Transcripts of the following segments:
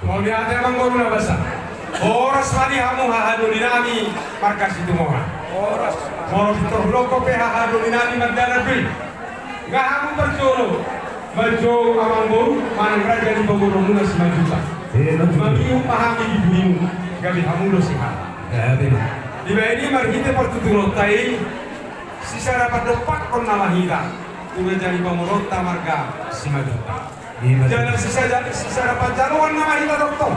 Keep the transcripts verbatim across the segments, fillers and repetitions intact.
Mauliate amangboru na basa. Horas ma di hamu haha doli nami marga Situmorang. Horas. Molo pintor hudokkon pe haha doli nami mardalan do i. Nga hamu parjolo manjou amangboru manang raja ni pamoruonmuna Simanjuntak. Mangihut ma hami di pudimuna, gabe hamu do sihata. Dibahen i marhite partuturonta i, sisada pandompakkon nama hita tu raja ni pamoruonta marga Simanjuntak. Jala sisada, sisada panjaloan nama hita dohot.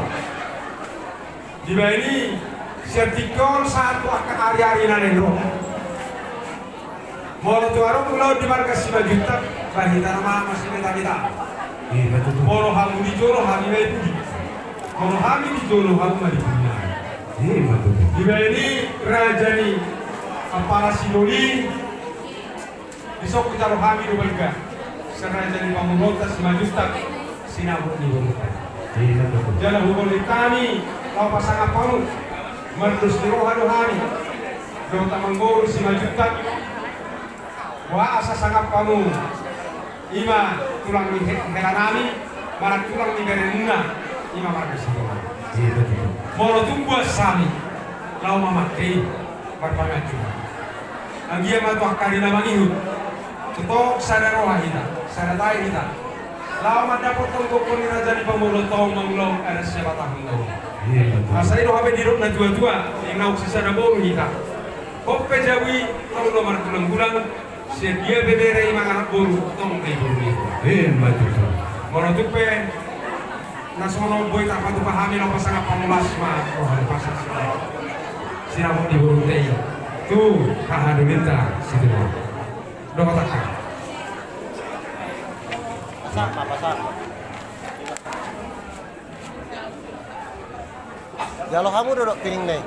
Dibahen i sian tingki on sahat tu angka ariari na naeng ro. Molo tung adong ulaon di marga Simanjuntak, ba hita nama masimetameta. Molo hamu di jolo hami ma di pudi. Molo hami di jolo hamu ma di pudi nai. Dibahen i raja ni ampara sidoli. Dison hujalo hami do balga, raja ni pamoruonta Simanjuntak, sinamot ni borunta. Jala hupaboa hami laho pasangap hamu. Mardos ni roha do hami dohot amangboru Simanjuntak. Boasa sangap hamu, ima tulang ni he-, hela nami, manang tulang ni beremuna, ima marga Situmorang. Molo tung boasa hami laho mamangke i marpanganju. Anggiat ma tu angka ari na mangihut, tongtong sada roha hita, sada tahi hita, laho mandapothon gokhon ni raja ni pamoruonta on mangulahon adat siabatahon na uli. Asa i do hape didok na tuatua, ingauk sisada boru hita. Hot pe jabu i, tong do margulanggulang. Sian dia pe bere ima anak boru, tong do i boru ni. Ima tutu. Molo tung pe na songon on boi tarpatupa hami laho pasangap hamu, las ma roha ni pasangap. Sinamot ni borunta i tu haha dolinta Situmorang. Dohot angka. Pasak ma, pasak. Jalo hamu do dohot piring nai.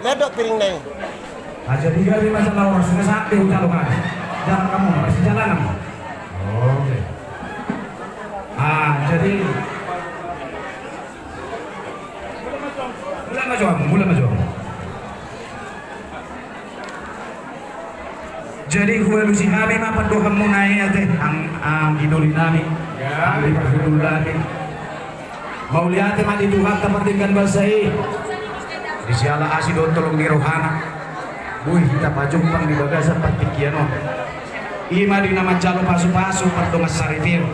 Lihat dohot piring nai. Aja digali masalah orang sungai sate jalo kan. Jalo hamu masih jalan hamu. Oke. Ah, jadi mula ma jo hamu, mula ma jo hamu. Jadi hualusi hami ma pandohanmuna i ate, anggi doli nami, anggi parhundul nami. Mauliate ma di Tuhanta pardenggan basa i. Di siala asi dohot holong ni rohana, boi hita pajumpang di bagasan partingkian on. Ima di na manjalo pasupasu pardongan saripeon.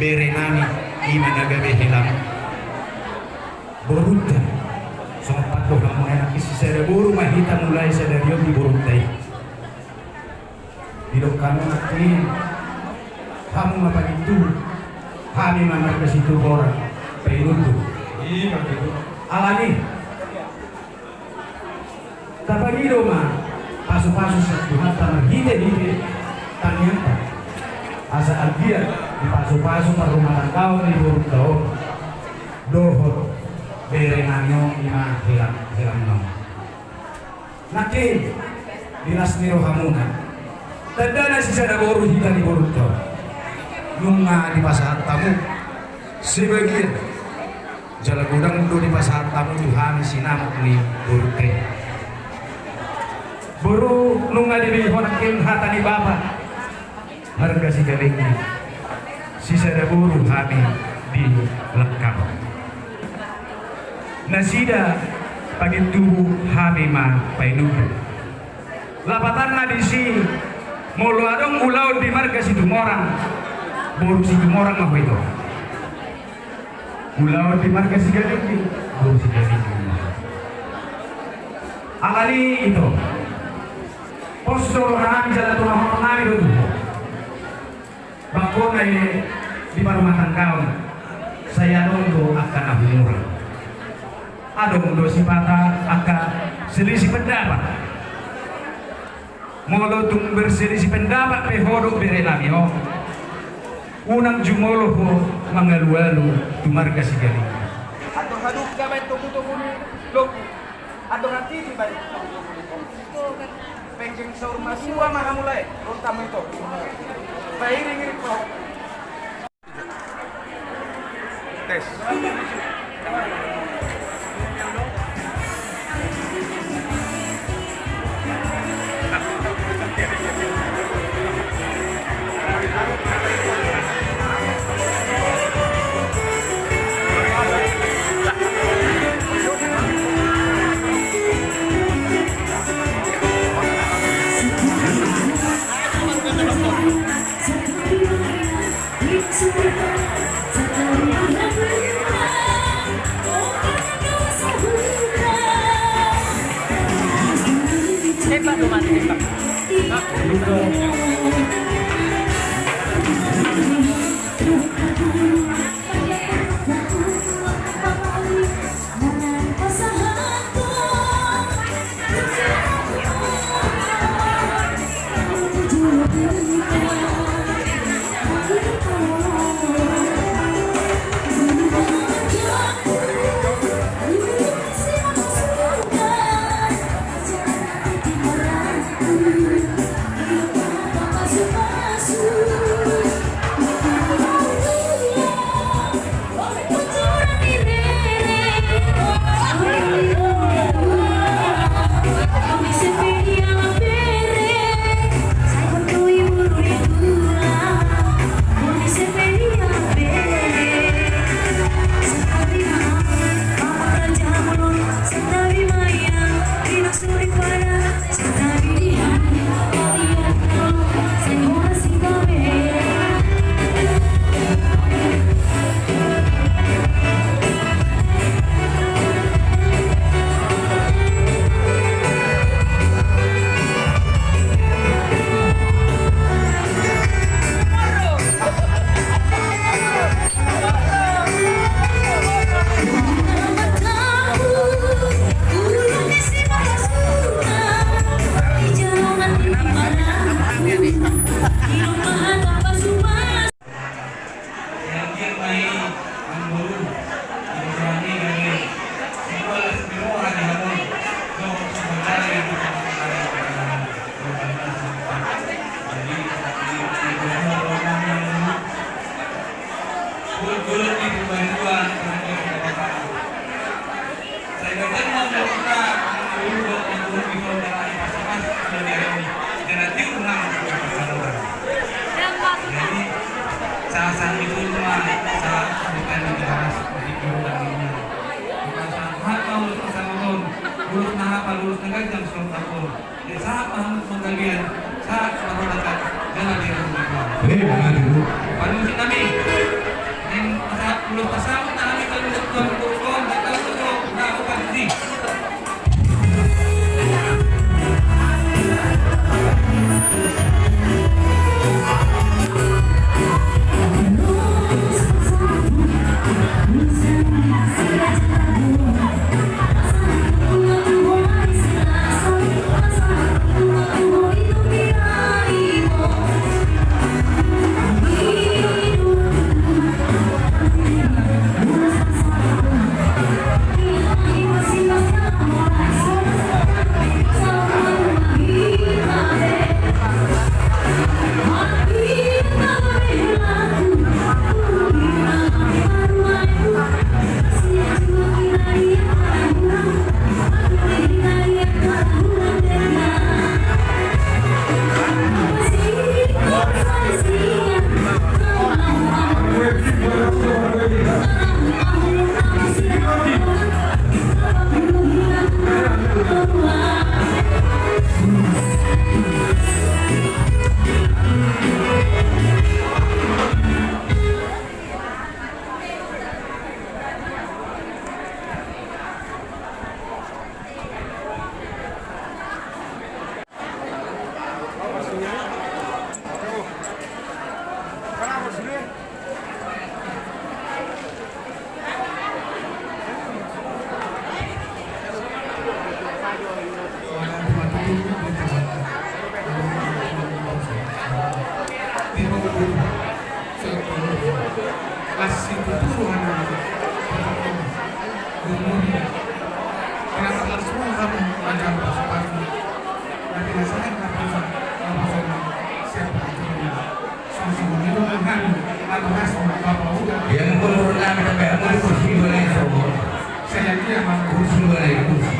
Bere nami, ima na gabe helam. Borunta, songon pandohanmuna i, sisada boru ma hita mulai sadari on di borunta i. Didok hamu nangkin, hamu ma pagintubu, hami ma marga Situmorang painuntuk. Alani i, tapangido ma pasupasu sian Tuhanta marhitehite tangiangta, asa anggiat dipasupasu parrumatanggaon ni borunta on dohot bere nami on, ima helam, helamna on. Nangkin, di las ni rohamuna, tanda na sisada boru hita di borunta on. Nunga dipasahat hamu sebagian jala godang do dipasahat hamu tu hami sinamot ni borunta i. Boru, nunga dilehon nangkin hata ni bapa marga Sigalengging, sisada boru hami di Langkabang. Nasida pagintubu, hami ma painuntuk. Lapatanna disi, molo adong ulaon di marga Situmorang, boru Situmorang ma ho ito. Ulaon di marga Sigalengging, boru Sigalengging ma ho. Alani i ito, pos do roha nami jala tumahonon nami do tu ho. Bangkona i di parrumatanggaon, sai adong do angka na humurang. Adong do sipata angka selisih pendapat. Molo tung berselisih pendapat pe ho dohot bere nami on, unang jumolo ho mangalualu tu marga Sigalengging. Andor hadungka baen togutogu ni lombu, andor hatiti baen togutogu ni lombu. Penggeng saur matua ma hamu lae, ro hamu ito. Pairingiring ho. Tes. Ulos na hapal, ulos na ganjang, songon na pol. Sahat ma hamu panggabean, sahat ma hamu na jala di rumah. Eh, mana dulu? Panusi nami. Ning sahat ulos pasahat nami, kalau ulos tuan turun, tak tahu tu, tak tahu panusi. Yang menurut kami sampai kursi mana itu? Kursi mana itu? Kursi.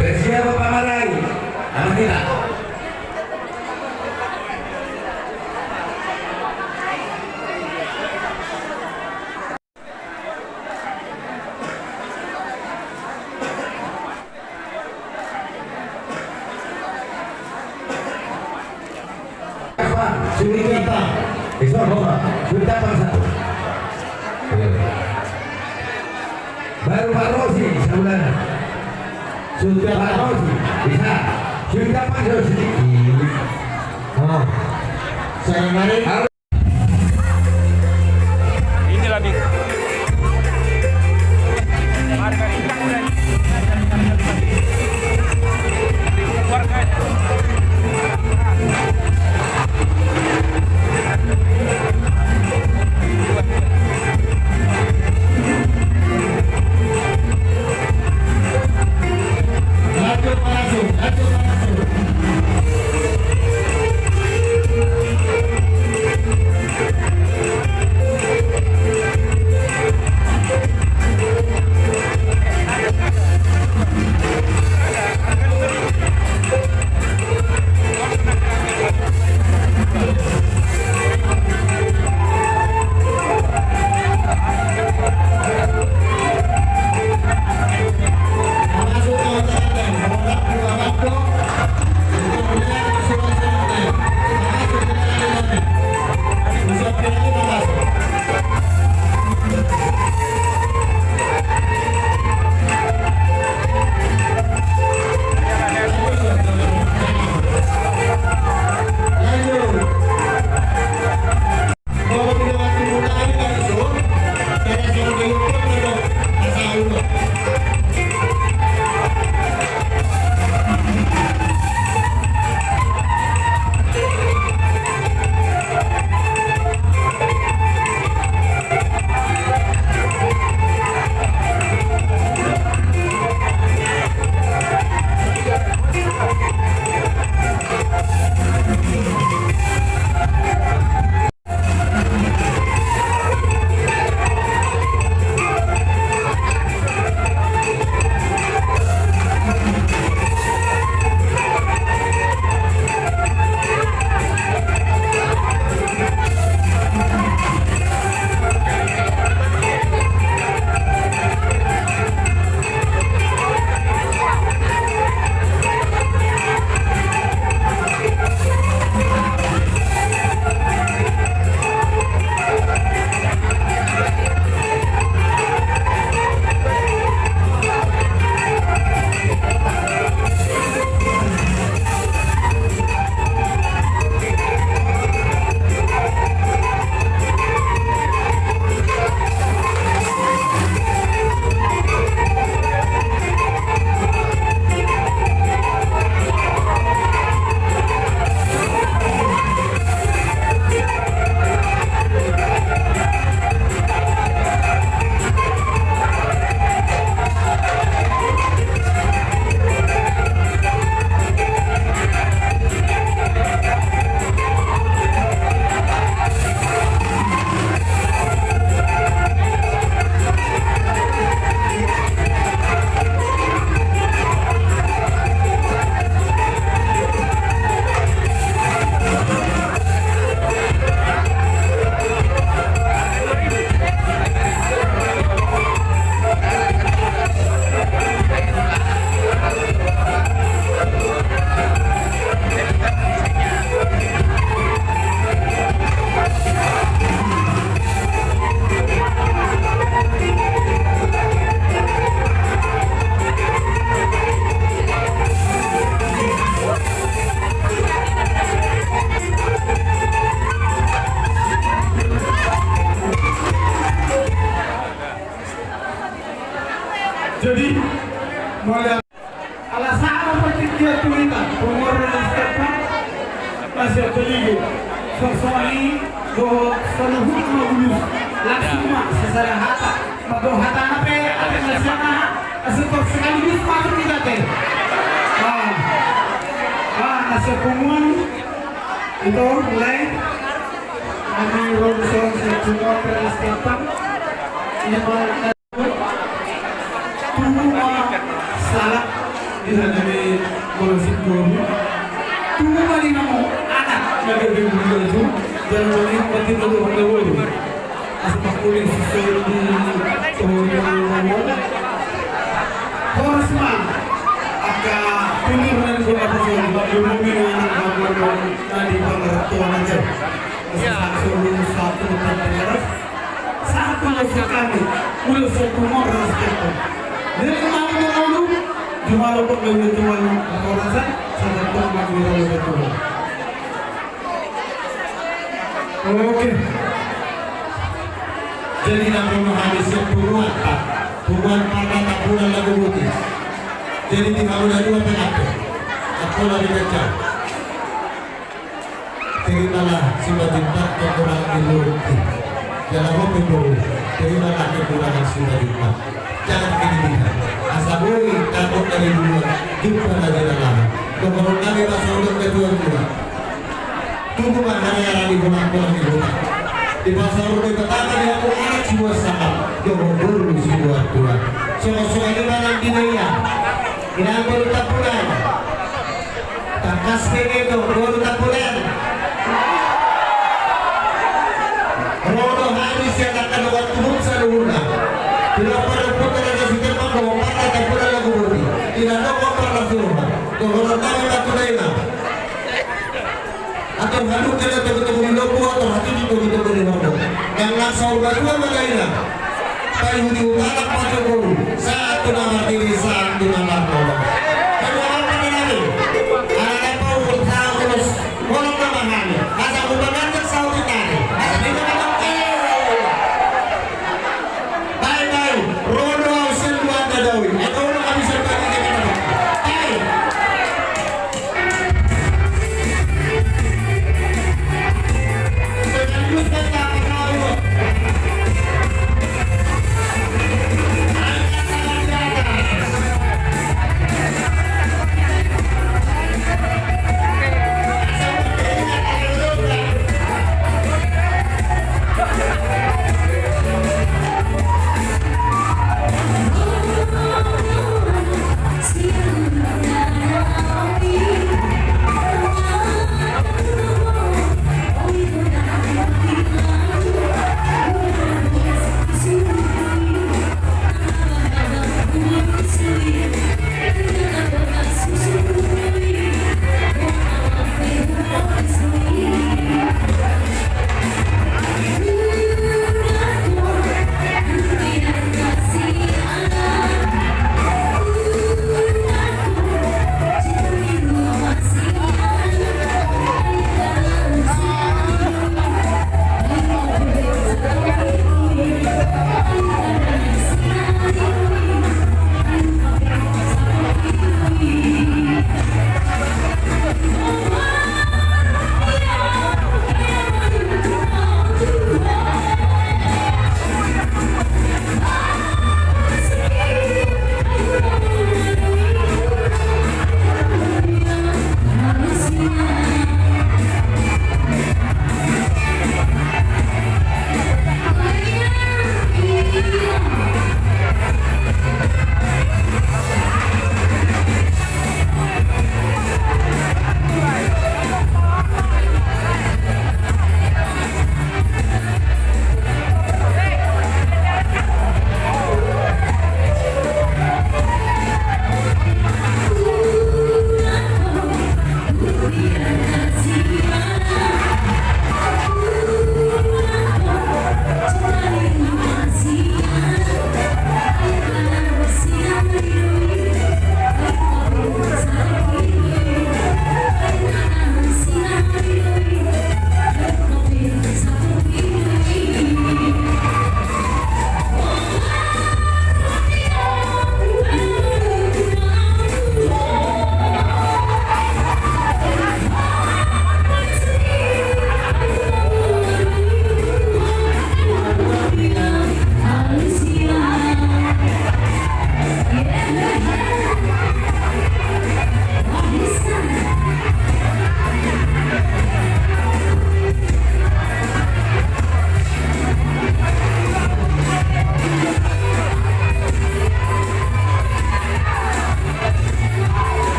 Bersiap, Pak Marai. Anak kita. Apa? Sini kita. Isor, Bapak. Sudah, Pak, satu. Baru Pak Rosi, sebulan. Sudah, Pak Rosi. Bisa. Sudah, Pak Rosi. Oh. Saya mari. Ini lebih. Mari, mari. Keluarga. Lanjut, Pak Langsung. Lanjut, Pak Langsung. Siap beli. Sosoni dohot saluhut ma bulus. Langsung ma sasada hata. Mardongan hata na pe, ate na siap na. Asa tor sekaligus masuk kita te. Ah. Ah, na siap punguan. Ito, mulai. Kami ro di son siap punguan, persiapan. Ini mau Tubu ma sahat di hami molo singkoru. Tubu ma di hamu anak na gabe guru. Jala mani pati na dohot na boru. Asa pakuling sisol di tohori na boru. Horas ma angka pulur na di kota pasol. Bagi mami anak bapak na di pangarat tua aja. Asa solu satu tempat. Sahat ma ulos hami, ulos sian punguan ras kepon. Jadi mau mangolu, jumalo pok gabe tuan horasan, sahat pok gabe tuan. Oke. Jadi na ro ma hami sian punguan, punguan Parna Tampuran Laguboti. Jadi di hamu na dua pe nangkin. Angkola di kaca. Terimalah Simanjuntak, kekurangan di lurung i. Jala ro pe boru, terimalah kekurangan Simanjuntak. Jangan kelebihan. Asa boi tangkok dari dua, jumpa dari dalam. Kekurangan nami masa udah kedua-dua. Tubu ma hariara di bolang-bolang di bolang. Di pasar rumah pertama di aku anak sebuah saham. Joko boru sebuah dua. Songo-songo ini barang di daya. Inang boru Tampuran. Tangkas pe do, boru Tampuran. Ro do hami sian angka dongan tubu saluhutna. Tidak pada putar ada si Jepang, bahwa Parna Tampuran Laguboti. Tidak ada kompar langsung. Dohonon nami ma tu dainang. Atur halumpang na togu-togu di lombu, atur hatiha di togu-togu di lombu. Nang nang saur matua ma dainang. Paihuti hutanak pajogoru, sahat tu na mardiri, sahat tu na marnono. Hamu angka na nami, ala na paul sahat ulos, holong ma hami, asa hupaganjang saut i tadi. Asa di na manang, eh. Bae, bae, ro do au sian luar na dawi. Eta ro do hami sian pagi kena. Bae.